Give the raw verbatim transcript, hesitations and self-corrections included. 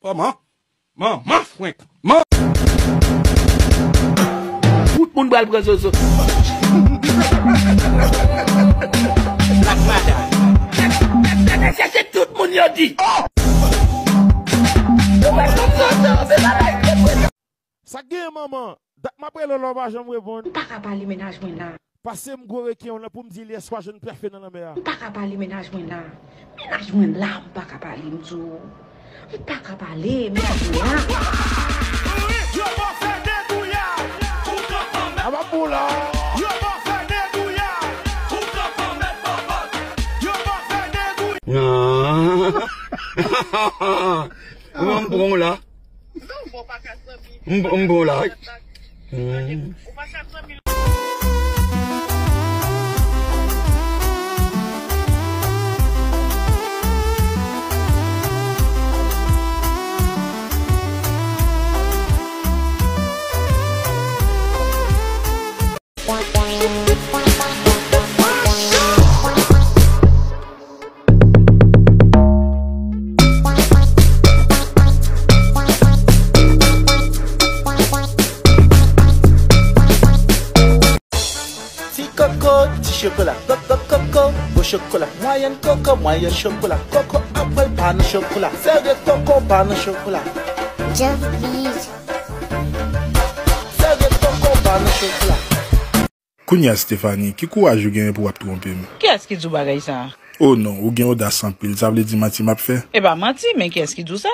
Kòman? Manman frenk. Man. Tout moun pral pran zozo. Black Mada. Chèche tout moun yo di. Yo pral pran zozo, se pa bagay. Sa k genyen, manman? Dat m ap rele w la, w pa janm reponn. M pa ka pale, mennaj mwen la. Pase m gwo reken w lan pou m di li èske w a jwenn pyafe nan lanmè a. M pa ka pale, mennaj mwen la. Mennaj mwen la, m pa ka pale, m di w. M pa ka pale, mennaj mwen la. Yo pa fè degouya. Aba pou la. Yo pa fè degouya. Yo pa fè degouya. Mwen m pran w la. M, m pran w la. Mm. Ti koko, ti chokola, koko, koko, gwo chokola, mwayèn koko, mwayèn chokola, koko ap pral pa nan chokola, sere koko pa nan chokola. Just beat. Sere koko pa nan chokola. Kounye a, Stephanie, ki kouraj ou genyen pou w ap twonpe m? Kiyès ki di w bagay sa a? O non, ou gen odas anpil, sa vle di manti m ap fè? E pa manti, men kiyès ki di w sa?